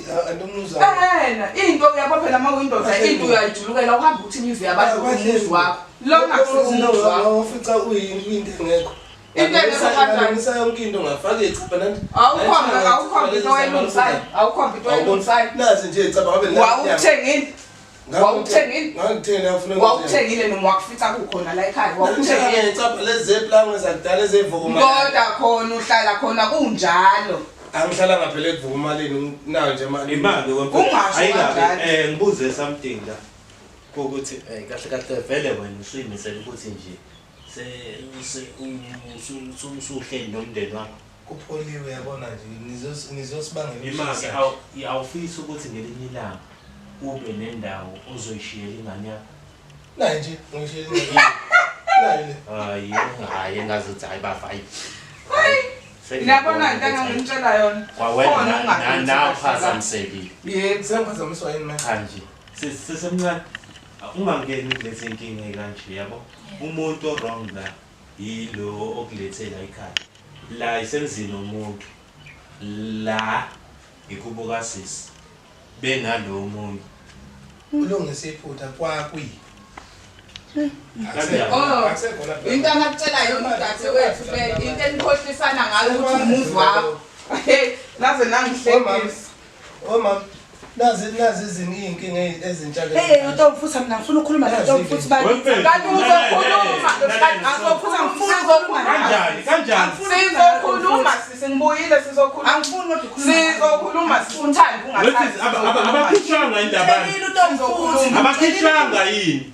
Antomnuzana. Ehena, into uyabo phela uma uyindoda into uyayijulukela uhambe uthi imizi yabantu umuzi wakho. Lona akusiwo umuzi wakho. Wafica uyinto engekho. Into engekho kanjani? Ngalungisa yonke into ngafaka icabha nanti. Awukhombe awukhombe into oyilungisayo. Awukhombe into oyilungisayo. Nazi nje icabha ngabe Wawuthengile. Wawuthengile. Ngangithengile ngafuna. Wawuthengile noma wakufica kukhona la ekhaya. Wawuthengile. Ngicabha lezi plangwe zakudala ezevukuma. Kodwa khona uhlala khona kunjalo. Angihlala ngaphela ekuvukumaleni nayo nje mali. Imali Ungasho kanjalo. Ngibuze something la. Ukuthi kahle kahle vele wena usuyimisela ukuthi nje se usuhleli nomndeni wakho. Kupholiwe yabona nje nizosibangela Imali awufisi ukuthi ngelinye ilanga ube nendawo ozoyishiyela ingane yakho. Nayi nje ngishiyele. Nayi le. Hayi, hayi engazuthi hayi bafa hayi. Ngiyabona into engangimtshela yona. Kwawena Khona ungakhulumi nawe kahle la. phazamisekile. Yebo. Sengiphazamiswa yini manje? Cha nje. Sisemncane. Ungangeni kulezi nkinga kanje yabo. Umuntu o-wrong la yilo okulethela ekhaya. La isemzini womuntu. La ikubo kasisi. Benalo omunye. Ulungise iphutha kwakwi. Kanjani? Oh. Akusekhona. Into angakutshela yona udadewethu le into enikhohlisana ngayo ukuthi umuzi wakho. Hey, naze nangihlekisa. Oh mama, nazi nazi izinto iy'nkinga ezintsha ke. Hey, uTom futhi mina ngifuna ukukhuluma noTom futhi bakithi. Kanti uzokhuluma, Futhi angifuni ukukhuluma nawe. Kanjani? Kanjani? Sizokhuluma sisi ngibuyile sizokhuluma. Angifuni kodwa ukukhuluma. Sizokhuluma sifunthani Wethu abakhishanga indaba. Ngimtshelile uTom futhi. Abakhishanga yini?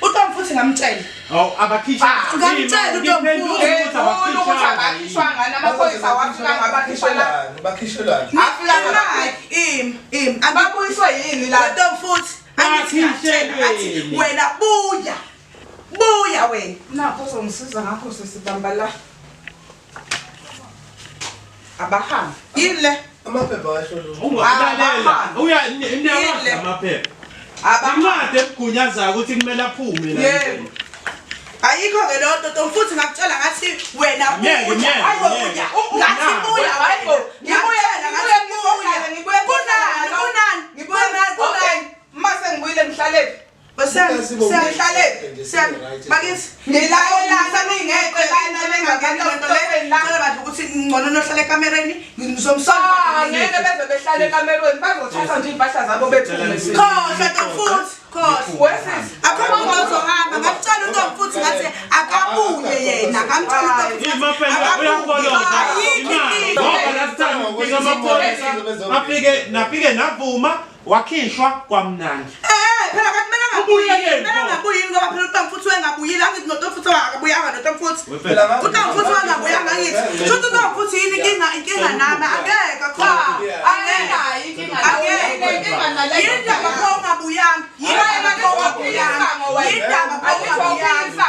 uTom futhi ngamtshela. Awu abakhishanga. Ngamtshela uTom futhi. Ngifuna ukuthi abakhishwanga namaphoyisa wafika ngabakhishwa la. Bakhishelani? Afika Im im Ababuyiswe yini la? uTom futhi angithi ngamtshela athi wena buya. Buya wena. Nakho uzongisiza ngakho sisibamba la. Abahambe. Yini le? Amaphepha asho lo. Ungalalela. Uya niyawazi amaphepha. Abahambe. Incwadi ekugunyazayo ukuthi kumele aphume la. Yebo. Ayikho ke leyo nto Tom futhi ngakutshela ngathi wena Ngeke, buya. ngeke, Hayi ngeke. buya. Ngathi buya Hayi bo. Ngibuya Ngibuye ngathi buya. ngibuye Kunani kunani Ngibuye kunani Okay. kunani. Mase ngibuyile ngihlale. Bakithi Ngilalelana ningekho lana ningangeni lento le. Cela bandla ukuthi ngcono nohlala ekamereni ngizomsola. Ah, ngeke beze behlale ekamerweni bazothatha nje iy'mpahla zabo bephume. Khohlwa Tom futhi, khohlwa. Wesisi. Akho umuntu ozohamba. Ngamtshela uTom futhi ngathi akabuye yena. Ngamtshela uTom futhi Ima phela uyakoloza. Ayikho Imali. inkinga. Ngoba last time kufika amaphoyisa afike nafike navuma wakhishwa kwamnandi. Eh, phela kanti mina ngabuyi. Ubuyeleni, Mina pho. ngabuyi ngoba phela uTom futhi wengabuyile. Angithi noTom futhi akabuyanga noTom futhi. uTom futhi wangabuyanga ngithi. Shuthi uTom futhi yini inkinga inkinga nami angeke akho. Anginayo inkinga nayo. Inkinga nale. Yindaba pho ungabuyanga. Yindaba pho ungabuyanga. Yindaba pho ungabuyanga.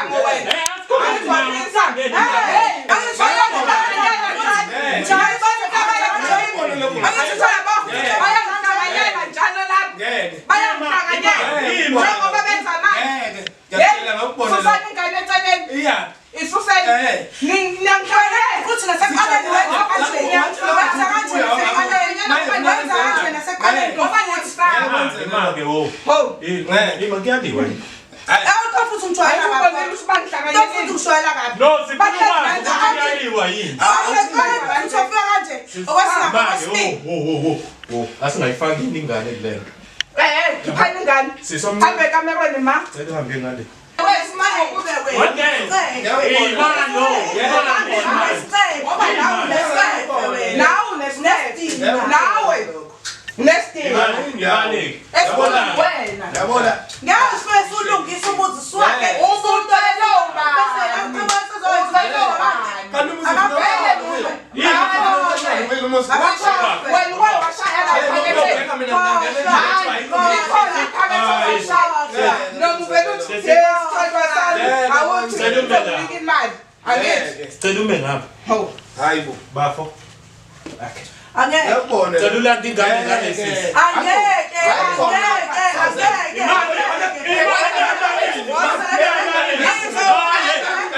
Ngeke. Bayangihlanganyela njengoba benza manje. Ngeke. Ngiyakutshela ngakubona. Susani ingane eceleni. Iya. Isuseni. Eh. Niyangihlanganyela. Futhi nasekuqaleni wenza kanje. Wenza kanje nasekuqaleni. Wenza kanje nasekuqaleni. Ngoba ngiyakusaba. Imake wo. Ho. Ngeke. Ima kuyaliwa. Awu Tom futhi ungijwayela Ayikho kabi. ukuthi Tom futhi bangihlanganyelile. ungijwayela kabi. No, sifuna ukwazi ukuthi kuyaliwa yini. Awu futhi ufika kanje. Okwesingakho Imake kwesibili. wo wo wo wo. Asingayifaki ingane kule nto. Eh, khiphani ingane. Sisomncane. Hambe ekamerweni ma. Cela uhambe ngale. Wesimanje Kube wena. One day. Ima no. Ngoba nawe unesifo. Nawe unesifo. Nawe unesifo. Imali. Esikhulu wena. Yabona. Ngeke sifike sulungisa umuzi swakhe. Ubucelo ubani? Ubucelo ubani? Kanti umuzi Akavele mume. Wena uke washaya la ephaketheni. Ikhona iphakethe owashaya. Noma uvele uthi sithandwa sami awuthi ngizokunika imali. Angithi. Sicela ume ngapha. Hawu. Hayi bo. Bafo. Angeke. Ngiyakubona. Cela ulande ingane ngale sisi. Angeke, angeke, angeke.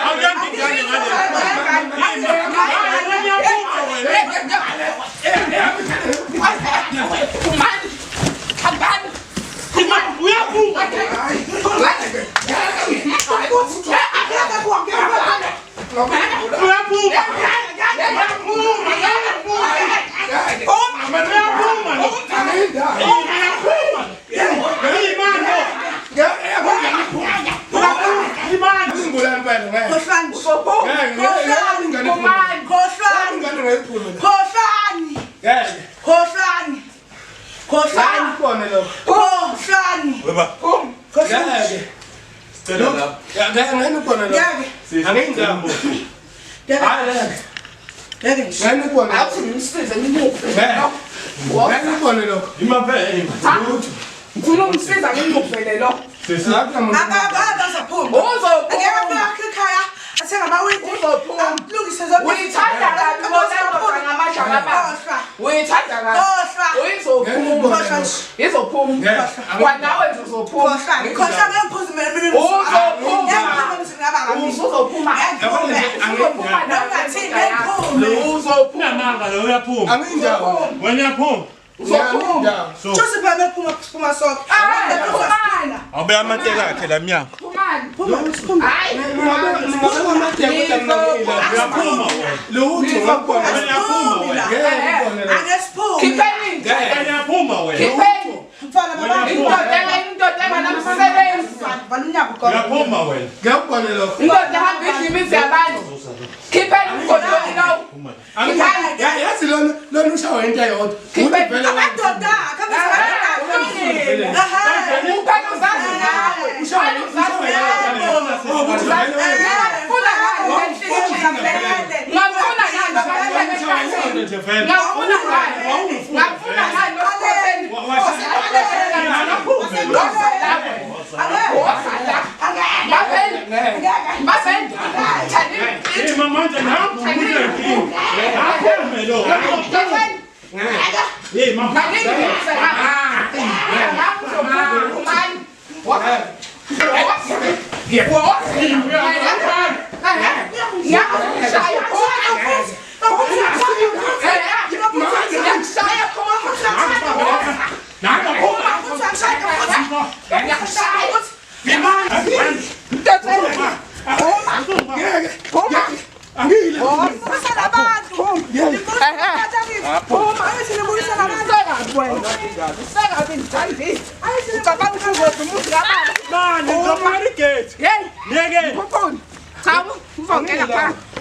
Awuyandi ingane ngale.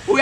Uyaphuma.